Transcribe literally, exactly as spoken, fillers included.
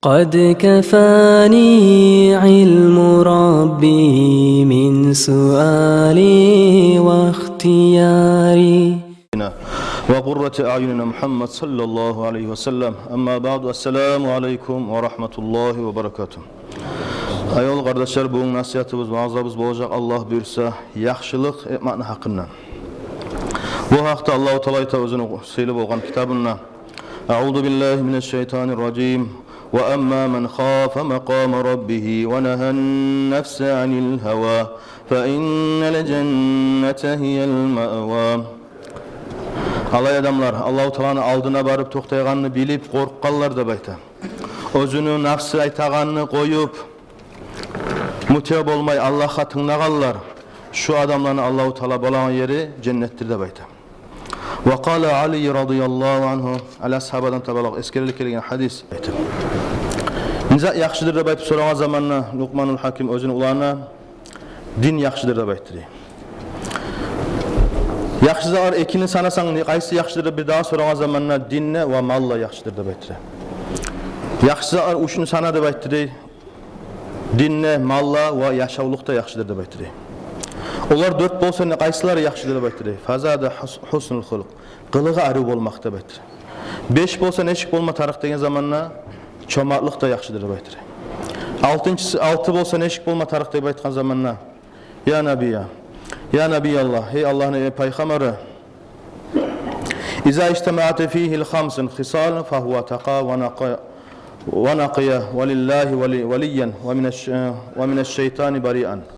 قد كفاني علم ربي من سؤالي واختياري. وقرة أعيننا محمد صلى الله عليه وسلم. أما بعد، السلام عليكم ورحمة الله وبركاته. Аявлу къардашлар, бугюн насигьатыбыз, ваъзабыз болажакъ, Аллагь буюрса, яхшылыкъ этмекни гьакъындан. Бу гьакъда Аллагьу Таала айта оьзюню сыйлы болгъан китабында: أعوذ بالله من الشيطان الرجيم. وأما من خاف مقام ربه ونهى النفس عن الهوى فإن الجنة هي المأوى. Алай адамлар, Аллагьу Тааланы алдына барып токътайгъанны билип къоркъгъанлар, деп айта, оьзюню нафсы айтагъанны къоюп, мутиъ болмай, Аллагьгъа тынглагъанлар, шу адамланы Аллагьу Таала болагъан ери женнетдир, деп айта. وقال علي رضي الله عنه, Али асгьабадан табалакъ эсгерилип гелген гьадис. Не зат яхшыдыр деп айтып сорагъан заманда Лукъманул Гьаким оьзюню уланына, дин яхшыдыр деп айтды дей. Яхшы затлар экини санасанг, не, къайсы яхшыдыр деп бирдагъы сорагъан заманда, дин де ва мал да яхшыдыр деп айтды дей. Яхшы затлар уьчню сана деп айтды дей. Дин де, мал да ва яшавлукъ да яхшыдыр деп айтды дей. Олар дёрт болса, не, къайсылары яхшыдыр деп айтды дей. فزاد حس-, حسن الخلق. Къылыгъы арив болмакъ деп айтды. Беш болса, нечик болма тарыкъ деген заманда, чомартлыкъ да яхшыдыр деп айтды дей. Алтынчысы, алты болса, нечик болма тарыкъ деп айтгъан заманда, يا نبي، يا نبي الله, гьей Аллагьны, э, пайхаммары, إذا اجتمعت فيه الخمس خصال فهو تقى ونقى، ونقي ولله ولي، وليا ومن الش-، ومن الشيطان بريئا.